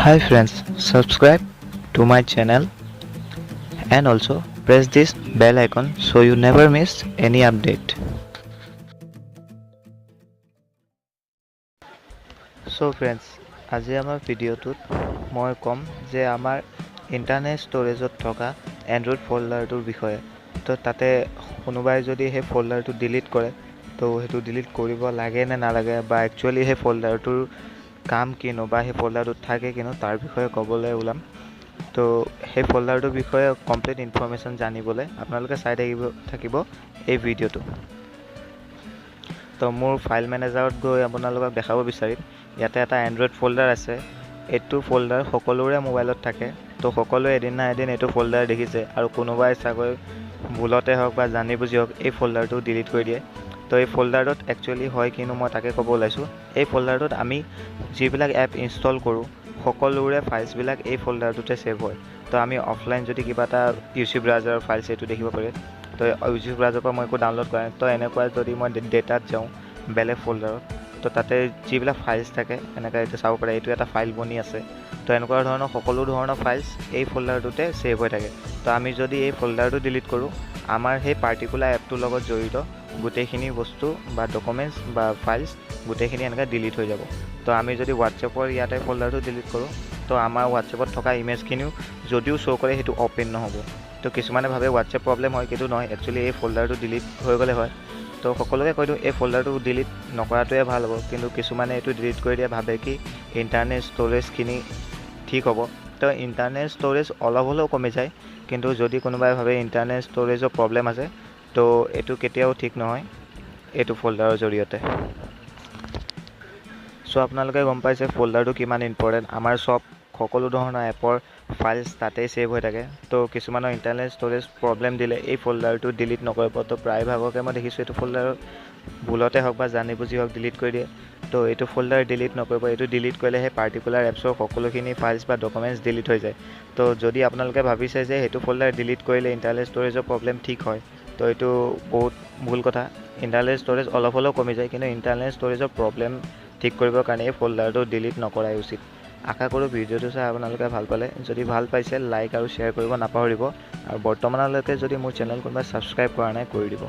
Hi friends, subscribe to my channel and also press this bell icon so you never miss any update. So friends, আজি আমাৰ ভিডিঅ'টোত মই ক'ম যে আমাৰ ইণ্টাৰনেট ষ্ট'ৰেজত থকা এণ্ড্ৰইড ফ'ল্ডাৰটোৰ বিষয়ে। তো তাতে কোনোবাই যদি সেই ফ'ল্ডাৰটো ডিলিট কৰে, তো সেইটো ডিলিট কৰিব লাগে নে নালাগে, বা একচুৱেলি সেই ফ'ল্ডাৰটোৰ কাম কিনো বা সেই ফ'ল্ডাৰটোত থাকে কিনো, তাৰ বিষয়ে ক'বলৈ ওলাম। তো সেই ফ'ল্ডাৰটোৰ বিষয়ে কমপ্লিট ইনফৰ্মেশ্যন জানিবলৈ আপোনালোকে চাই থাকিব এই ভিডিঅ'টো। তো মোৰ ফাইল মেনেজাৰত গৈ আপোনালোকক দেখাব বিচাৰিম, ইয়াতে এটা এণ্ড্ৰইড ফ'ল্ডাৰ আছে। এইটো ফ'ল্ডাৰ সকলোৰে মোবাইলত থাকে। তো সকলোৱে এদিন না এদিন এইটো ফ'ল্ডাৰ দেখিছে আৰু কোনোবাই চাগৈ ভুলতে হওক বা জানি বুজি হওক এই ফ'ল্ডাৰটো ডিলিট কৰি দিয়ে। তো এই ফ'ল্ডাৰটোত একচুৱেলি হয় কিনো মই তাকে ক'ব ওলাইছোঁ। এই ফ'ল্ডাৰটোত আমি যিবিলাক এপ ইনষ্টল কৰোঁ সকলোৰে ফাইলছবিলাক এই ফ'ল্ডাৰটোতে ছেভ হয়। তো আমি অফলাইন যদি কিবা এটা ইউচি ব্ৰাউজাৰৰ ফাইলছ এইটো দেখিব পাৰে, তো ইউচি ব্ৰাউজাৰৰ পৰা মই একো ডাউনলোড কৰা নাই। তো এনেকুৱা যদি মই ডেটাত যাওঁ বেলেগ ফ'ল্ডাৰত, তো তাতে যিবিলাক ফাইলছ থাকে এনেকৈ এইটো চাব পাৰে, এইটো এটা ফাইল বনি আছে। তো এনেকুৱা ধৰণৰ সকলো ধৰণৰ ফাইলছ এই ফ'ল্ডাৰটোতে ছেভ হৈ থাকে। তো আমি যদি এই ফ'ল্ডাৰটো ডিলিট কৰোঁ, আমাৰ সেই পাৰ্টিকুলাৰ এপটোৰ লগত জড়িত গোটেইখিনি বস্তু বা ডকুমেণ্টছ বা ফাইলছ গোটেইখিনি এনেকৈ ডিলিট হৈ যাব। তো আমি যদি হোৱাটছএপৰ ইয়াতে ফ'ল্ডাৰটো ডিলিট কৰোঁ, তো আমাৰ হোৱাটছএপত থকা ইমেজখিনিও যদিও শ্ব' কৰে সেইটো অ'পেন নহ'ব। তো কিছুমানে ভাবে হোৱাটছএপ প্ৰব্লেম হয়, কিন্তু নহয়, একচুৱেলি এই ফ'ল্ডাৰটো ডিলিট হৈ গ'লে হয়। তো সকলোকে কৈ দিওঁ এই ফ'ল্ডাৰটো ডিলিট নকৰাটোৱে ভাল হ'ব, কিন্তু কিছুমানে এইটো ডিলিট কৰি দিয়ে, ভাবে কি ইণ্টাৰনেট ষ্ট'ৰেজখিনি ঠিক হ'ব। তো ইণ্টাৰনেট ষ্ট'ৰেজ অলপ হ'লেও কমি যায়, কিন্তু যদি কোনোবাই ভাবে ইণ্টাৰনেট ষ্ট'ৰেজৰ প্ৰব্লেম আছে, তো এইটো কেতিয়াও ঠিক নহয় এইটো ফ'ল্ডাৰৰ জৰিয়তে। চ' আপোনালোকে গম পাইছে ফ'ল্ডাৰটো কিমান ইম্পৰ্টেণ্ট। আমাৰ চব সকলো ধৰণৰ এপৰ ফাইলছ তাতেই ছেভ হৈ থাকে। তো কিছুমানৰ ইণ্টাৰনেট ষ্ট'ৰেজ প্ৰব্লেম দিলে এই ফ'ল্ডাৰটো ডিলিট নকৰিব। তো প্ৰায়ভাগকে মই দেখিছোঁ এইটো ফ'ল্ডাৰ ভুলতে হওক বা জানি বুজি হওক ডিলিট কৰি দিয়ে। তো এইটো ফ'ল্ডাৰ ডিলিট নকৰিব, এইটো ডিলিট কৰিলে সেই পাৰ্টিকুলাৰ এপছৰ সকলোখিনি ফাইলছ বা ডকুমেণ্টছ ডিলিট হৈ যায়। তো যদি আপোনালোকে ভাবিছে যে সেইটো ফ'ল্ডাৰ ডিলিট কৰিলে ইণ্টাৰনেট ষ্ট'ৰেজৰ প্ৰব্লেম ঠিক হয়, তো এইটো বহুত ভুল কথা। ইণ্টাৰনেট ষ্ট'ৰেজ অলপ হ'লেও কমি যায়, কিন্তু ইণ্টাৰনেট ষ্ট'ৰেজৰ প্ৰব্লেম ঠিক কৰিবৰ কাৰণে এই ফ'ল্ডাৰটো ডিলিট নকৰাই উচিত। আশা কৰোঁ ভিডিঅ'টো চাই আপোনালোকে ভাল পালে। যদি ভাল পাইছে লাইক আৰু শ্বেয়াৰ কৰিব নাপাহৰিব, আৰু বৰ্তমানলৈকে যদি মোৰ চেনেল কোনোবাই ছাবস্ক্ৰাইব কৰা নাই কৰি দিব।